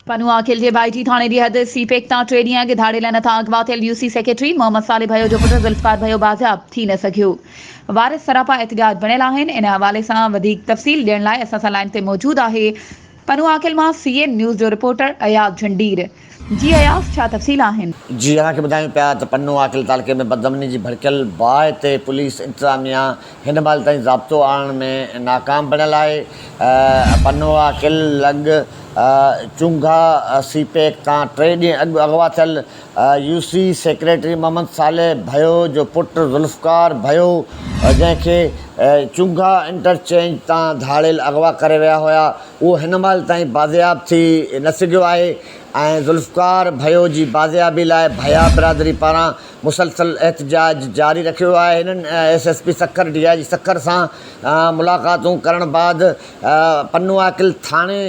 پنوعاقل جي ڀائٽي ٿاڻي جي حد سي پيڪ تان ٽي ڏينهن اڳ ڌاڙيلن هٿان اغوا ٿيل U C secretary Muhammad Saleh Bhayo جو پٽ ذوالفقار ڀيو بازياب ٿي نه سگهيو. وارث سراپا احتجاج بڻيل آهن. ان حوالي سان وڌيڪ تفصيل ڏيڻ لاء اسان سان لائين تي موجود آهي پنوعاقل مان سي اين نيوز جو رپورٽر اياز جهنڊير. جي اياز ڇا تفصيل آهن؟ جي اوهان کي ٻڌايون پيا ته پنوعاقل تعلقي ۾ بدامني جي ڀڙڪيل باهه تي پوليس انتظاميا هن مهل تائين ضابطو آڻڻ ۾ ناڪام بڻيل آهي. پنوعاقل لڳ چونگها سي پيڪ تان ٽي ڏينهن اڳ اغوا ٿيل U C secretary Muhammad Saleh Bhayo جو پٽ ذوالفقار ڀيو جنهن کي چونگها انٽرچينج تان ڌاڙيل اغوا ڪري ويا هيا اهو هن مهل تائين بازياب ٿي نه سگهيو آهي ۽ ذوالفقار ڀيو جي بازيابي لاء ڀيا برادري پاران مسلسل احتجاج جاري رکيو ويو آهي هنن S S P Sukkur D I G Sukkur سان ملاقاتون ڪرڻ بعد پنوعاقل ٿاڻي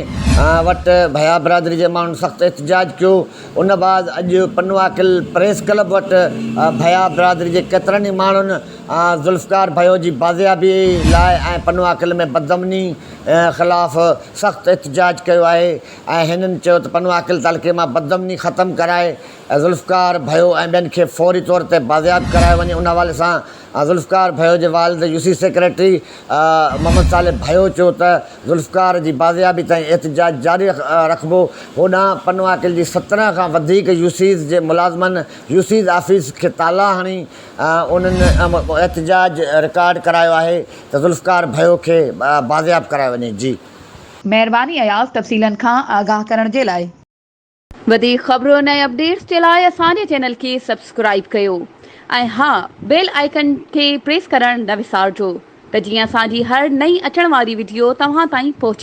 وٽ ڀيا برادري جي ماڻهن سخت احتجاج ڪيو ان بعد اڄ پنوعاقل پريس ڪلب وٽ ڀيا برادري جي ڪيترن ئي ماڻهن ذوالفقار ڀيو جي بازيابي لاء ۽ پنوعاقل ۾ بدامني خلاف سخت احتجاج ڪيو آهي ۽ هنن چيو ته پنوعاقل تعلقي مان بدامني ختم ڪرائي ذوالفقار ڀيو ۽ ٻين کي فوري طور تي بازياب ڪرايو وڃي ان حوالي سان ذوالفقار ڀيو جي والد U C secretary Muhammad Saleh Bhayo چيو ته ذوالفقار جي بازيابي تائين احتجاج جاري رکبو هوڏانهن پنوعاقل جي 17 کان وڌيڪ يو سيز جي ملازمن يو سيز آفيس کي تالا هڻي انهن احتجاج رڪارڊ ڪرايو آهي ته ذوالفقار ڀيو کي بازياب ڪرايو وڃي جي. مهرباني اياز تفصيلن کان آگاهه ڪرڻ جي لاء. وڌيڪ خبرن ۽ اپڊيٽس جي لاء اسان جي چينل کي سبسڪرائيب ڪيو ۽ ها بيل آئيڪن کي پريس ڪرڻ نه وسارجو ته جيئن اسان جي هر نئين اچڻ واري وڊيو توهان تائين پهچي.